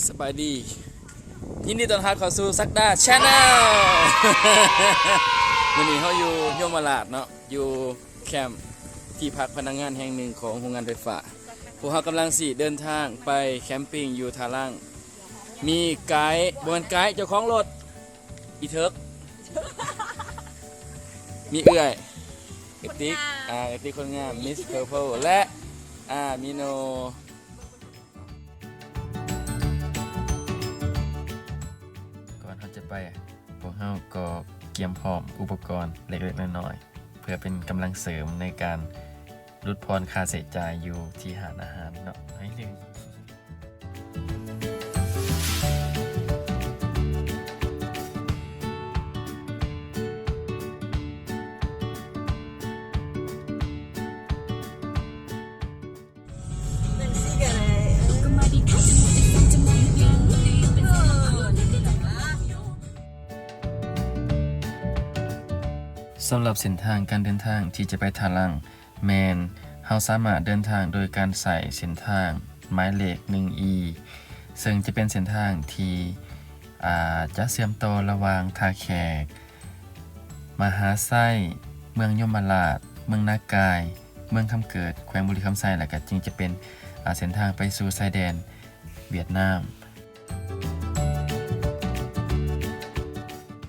ສະບາຍດີ ຍິນດີຕ້ອນຮັບເຂົ້າສູ່ສັກດາ Channel ມື້ນີ້ເຮົາຢູ່ຍົມມະລາດເນາະ ຢູ່ແຄມທີ່ພັກພະນັກງານແຫ່ງໜຶ່ງຂອງໂຮງງານໄຟຟ້າ. ພວກເຮົາກຳລັງຊິເດີນທາງໄປແຄມປິງຢູ່ທ່າລັງ. ມີໄກ ບໍ່ແມ່ນໄກ ເຈົ້າຂອງລົດ ອີເທິກ ມີເອື້ອຍ ເອື້ອຍຕິກ ຄົນງາມ ອ່າ ເອື້ອຍຕິກຄົນງາມ Miss Purple ແລະ ອ່າ ມີໂນ. ກ່ອນເຮົາຈະໄປ ພວກເຮົາກໍກຽມພ້ອມອຸປະກອນເລັກໆນ້ອຍໆ ເພື່ອເປັນກຳລັງເສີມໃນການຫຼຸດຜ່ອນຄ່າໃຊ້ຈ່າຍຢູ່ທີ່ຮ້ານອາຫານເນາະ ໜ້ອຍໜຶ່ງ. ສຳລັບເສັ້ນທາງການເດີນທາງທີ່ຈະໄປທ່າລັງ ແມ່ນເຮົາສາມາດເດີນທາງໂດຍການໃຊ້ເສັ້ນທາງໝາຍເລກໜຶ່ງອີ ເຊິ່ງຈະເປັນເສັ້ນທາງທີ່ ອ່າ ຈະເຊື່ອມຕໍ່ລະຫວ່າງທ່າແຂກ ມະຫາໄຊ, ເມືອງຍົມມະລາດ, ເມືອງນາກາຍ, ເມືອງຄຳເກີດ, ແຂວງບໍລິຄຳໄຊ ແລະ ກະຈຶ່ງຈະເປັນ ອ່າ ເສັ້ນທາງໄປສູ່ຊາຍແດນຫວຽດນາມ.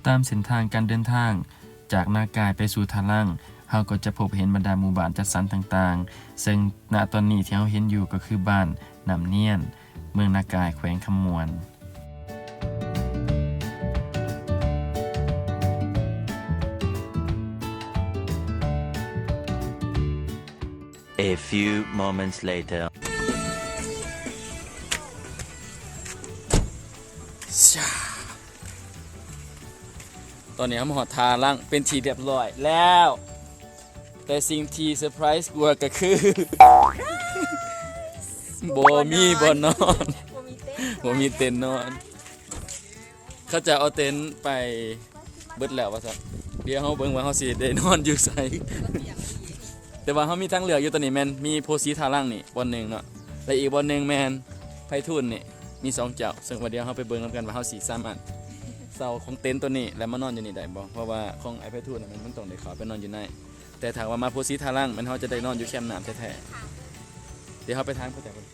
ຕາມເສັ້ນທາງການເດີນທາງຈາກນາກາຍໄປສູ່ທ່າລັງ, ເຮົາກໍຈະພົບເຫັນບັນດາໝູ່ບ້ານຈັດສັນຕ່າງໆ, ເຊິ່ງນະຕອນນີ້ທີ່ເຮົາເຫັນຢູ່ກໍຄືບ້ານນ້ຳນຽນ, ເມືອງນາກາຍ ແຂວງຄຳມ່ວນ. A few moments later. ຕອນນີ້ເຮົາມາຮອດທ່າລັງເປັນທີ່ຮຽບຮ້ອຍແລ້ວ. ແຕ່ສິ່ງທີ່ເຊີໄພຣສ໌ກວ່າກໍຄື ບໍ່ມີບ່ອນນອນ ບໍ່ມີເຕັນ ບໍ່ມີເຕັນນອນ. ເຂົາເຈົ້າເອົາເຕັນໄປເບິດແລ້ວວ່າຊັ້ນ. ດຽວເຮົາເບິ່ງວ່າເຮົາຊິໄດ້ນອນຢູ່ໃສ. ແຕ່ວ່າເຮົາມີທາງເລືອກຢູ່ ຕອນນີ້ແມ່ນມີໂພສີທ່າລັງນີ້ບ່ອນໜຶ່ງເນາະ ແລະ ອີກບ່ອນໜຶ່ງແມ່ນໄພທູນນີ້ ມີສອງເຈົ້າ. ເຊິ່ງວ່າດຽວເຮົາໄປເບິ່ງນຳກັນວ່າເຮົາຊິສາມາດເຊົ່າຂອງເຕັນໂຕນີ້ ແລ້ວມານອນຢູ່ນີ້ໄດ້ບໍ່ ເພາະວ່າຂອງອ້າຍໄພທູນນະ ແມ່ນມັນຕ້ອງໄດ້ເຂົ້າໄປນອນຢູ່ໃນ. ແຕ່ຖ້າວ່າມາໂພສີທ່າລັງ ແມ່ນເຮົາຈະໄດ້ນອນຢູ່ແຄມນ້ຳແທ້ໆ. ດຽວເຮົາໄປຖາມເຂົາເຈົ້າເບິ່ງ.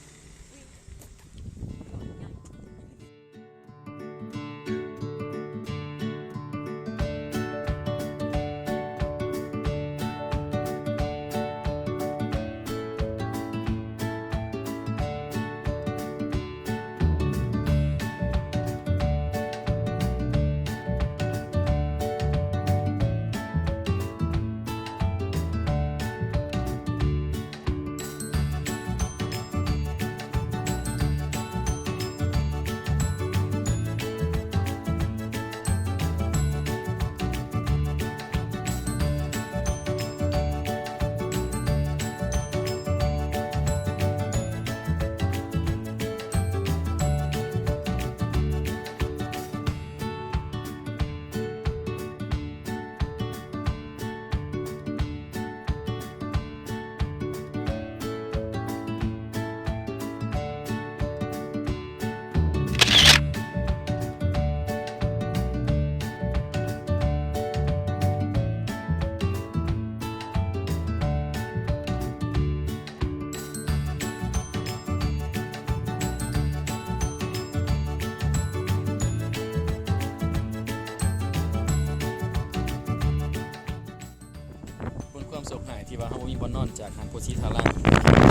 ເບິ່ງຄວາມໂຊກຮ້າຍທີ່ວ່າເຮົາບໍ່ມີບ່ອນນອນຈາກຮ້ານໂພສີທ່າລັງ.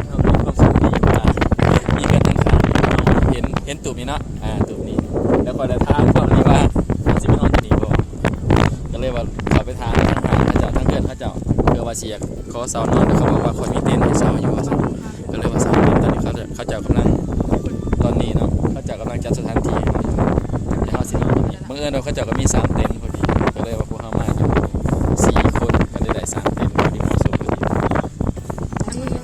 ເຮົາມີຄວາມໂຊກດີວ່າມີເຮືອນຂ້າງໆ ເຮົາເຫັນ ເຫັນຕູບນີ້ເນາະ ອ່າ ຕູບນີ້ ແລ້ວຂ້ອຍໄດ້ຖາມພວກນີ້ວ່າ ເຮົາຊິມານອນຢູ່ນີ້ບໍ່? ກໍເລີຍວ່າເຂົ້າໄປຖາມທາງຮ້ານເຂົາເຈົ້າ ທາງເຮືອນເຂົາເຈົ້າ ເພື່ອວ່າຊິຢາກຂໍເຊົ່ານອນ ແລ້ວເຂົາບອກວ່າຂ້ອຍມີເຕັນໃຫ້ເຊົ່າຢູ່ ວ່າຊັ້ນ. ກໍເລີຍວ່າສາມເຕັນ ຕອນນີ້ເຂົາເຈົ້າ ເຂົາເຈົ້າກຳລັງ ຕອນນີ້ເນາະ ເຂົາເຈົ້າກຳລັງຈັດສະຖານທີ່ໃຫ້ເຮົາ ແຕ່ເຮົາຊິນອນຢູ່ນີ້ ບັງເອີນວ່າເຂົາເຈົ້າກໍມີສາມເຕັນພໍດີ ກໍເລີຍວ່າພວກເຮົາມາຢູ່ສີ່ຄົນ ກໍເລີຍໄດ້ສາມເຕັນ ພໍດີເໝາະສົມພໍດີ. ເ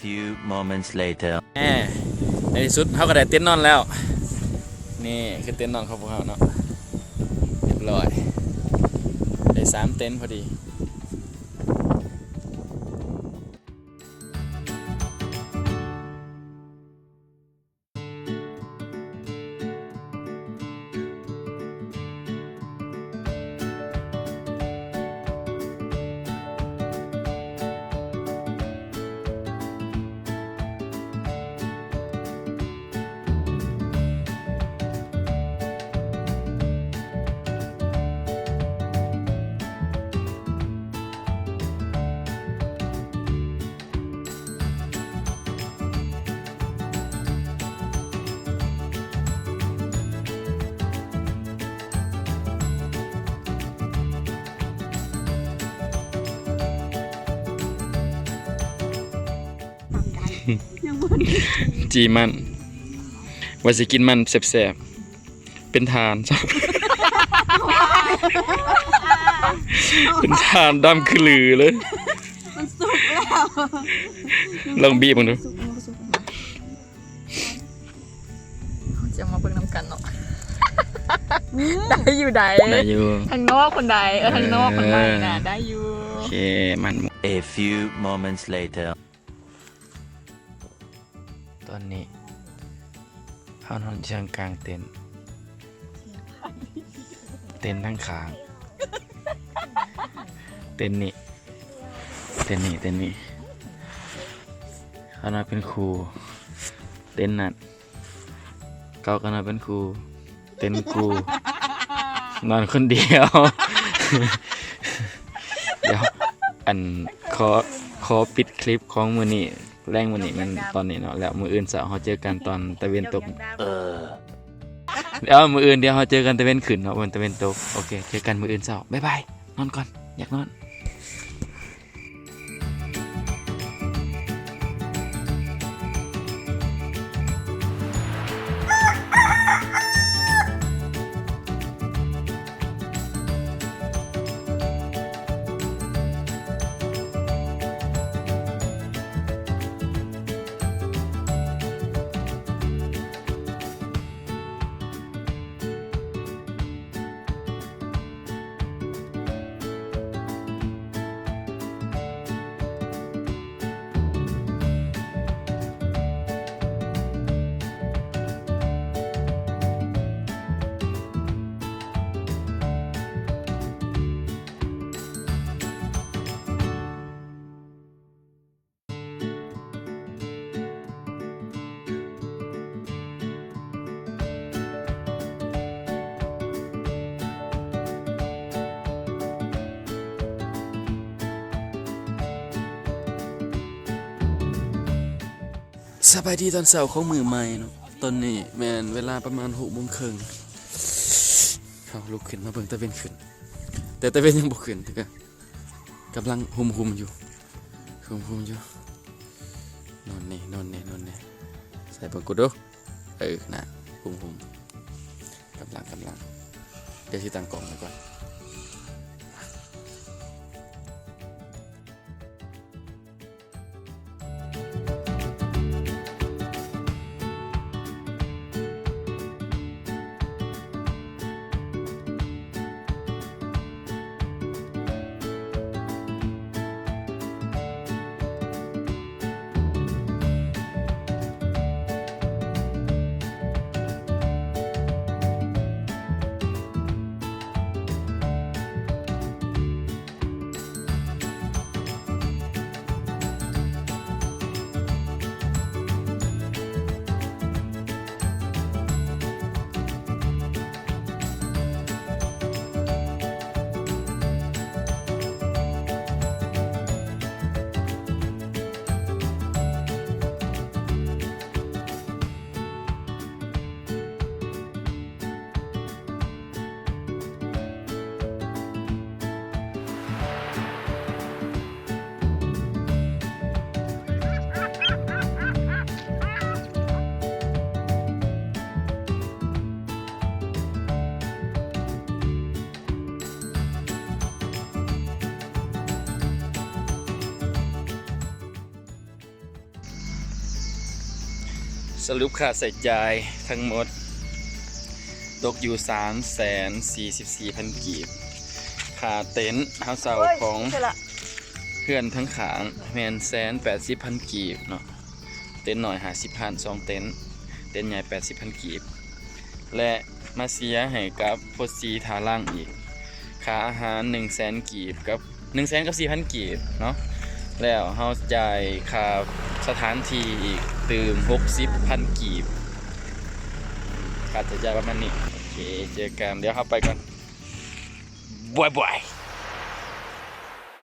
Few moments later. ແອ ໃນທີ່ສຸດເຮົາກໍໄດ້ເຕັນນອນແລ້ວ. ນີ້ຄືເຕັນນອນຂອງພວກເຮົາເນາະ ຮຽບຮ້ອຍ ໄດ້ສາມເຕັນພໍດີ. ຈີ່ມັນ ວ່າຊິກິນມັນແຊບໆ ເປັນຖ່ານ ເປັນຖ່ານດຳຂະລືເລີຍ. ມັນສຸກແລ້ວ ລອງບີບເບິ່ງດູ. ເຮົາຈະມາເບິ່ງນຳກັນເນາະ. ອືມ ໄດ້ຢູ່ໃດ໋ ໄດ້ຢູ່ ທາງນອກພຸ້ນໃດ໋ ເອີ ທາງນອກພຸ້ນໃດ໋ນະ ເອີ ໄດ້ຢູ່. ໂອເຄ ມັນ A few moments later. ຕອນນີ້ເຮົານອນເຊີງກາງເຕັນ ເຕັນທັງຂ້າງ ເຕັນນີ້ ເຕັນນີ້ ເຕັນນີ້ ເຮົານອນເປັນຄູ່ ເຕັນນັ້ນ ເຂົາກໍນອນເປັນຄູ່ ເຕັນກູ ນອນຄົນດຽວ. ດຽວ ອັນ ຂໍ ຂໍປິດຄລິບຂອງມື້ນີ້ ແລງມື້ນີ້ແມ່ນຕອນນີ້ເນາະ ແລ້ວມື້ອື່ນເຊົ້າເຮົາເຈີກັນຕອນຕາເວັນຕົກ. ເອີ ດຽວມື້ອື່ນ ດຽວເຮົາເຈີກັນຕາເວັນຂຶ້ນເນາະ ບໍ່ແມ່ນຕາເວັນຕົກ. ໂອເຄ ເຈີກັນມື້ອື່ນເຊົ້າ ບາຍບາຍ ນອນກ່ອນ ຢາກນອນ. ສະບາຍດີຕອນເຊົ້າຂອງມື້ໃໝ່ເນາະ. ຕອນນີ້ແມ່ນເວລາປະມານຫົກໂມງເຄິ່ງ ເຮົາລຸກຂຶ້ນມາເບິ່ງຕາເວັນຂຶ້ນ ແຕ່ຕາເວັນຍັງບໍ່ຂຶ້ນເທື່ອ. ກຳລັງຫຸ່ມໆຢູ່ ຫຸ່ມໆຢູ່. ນອນແນ່ ນອນແນ່ ນອນແນ່. ໃສ່ເບິ່ງກູດູ. ເອີ ນະ ຫຸ່ມໆ. ກຳລັງ ກຳລັງ. ດຽວຊິຕັ້ງກ້ອງໄວ້ກ່ອນ. ສະຫຼຸບຄ່າໃຊ້ຈ່າຍທັງໝົດຕົກຢູ່ສາມແສນສີ່ສິບສີ່ພັນກີບ. ຄ່າເຕັນເຮົາເຊົ່າຂອງເຮືອນທັງຂ້າງແມ່ນແສນແປດສິບພັນກີບເນາະ, ເຕັນນ້ອຍຫ້າສິບພັນ ສອງເຕັນ, ເຕັນໃຫຍ່ແປດສິບພັນກີບ ແລະ ມາເສຍໃຫ້ກັບໂພດສີທ່າລ່າງອີກ ຄ່າອາຫານໜຶ່ງແສນກີບ ກັບ ໜຶ່ງແສນກັບສີ່ພັນກີບເນາະ, ແລ້ວເຮົາຈ່າຍຄ່າສະຖານທີ່ອີກຕື່ມຫົກສິບພັນກີບ. ຄ່າໃຊ້ຈ່າຍປະມານນີ້. ໂອເຄ ເຈີກັນ, ດຽວເຮົາໄປກ່ອນ, ບາຍບາຍ.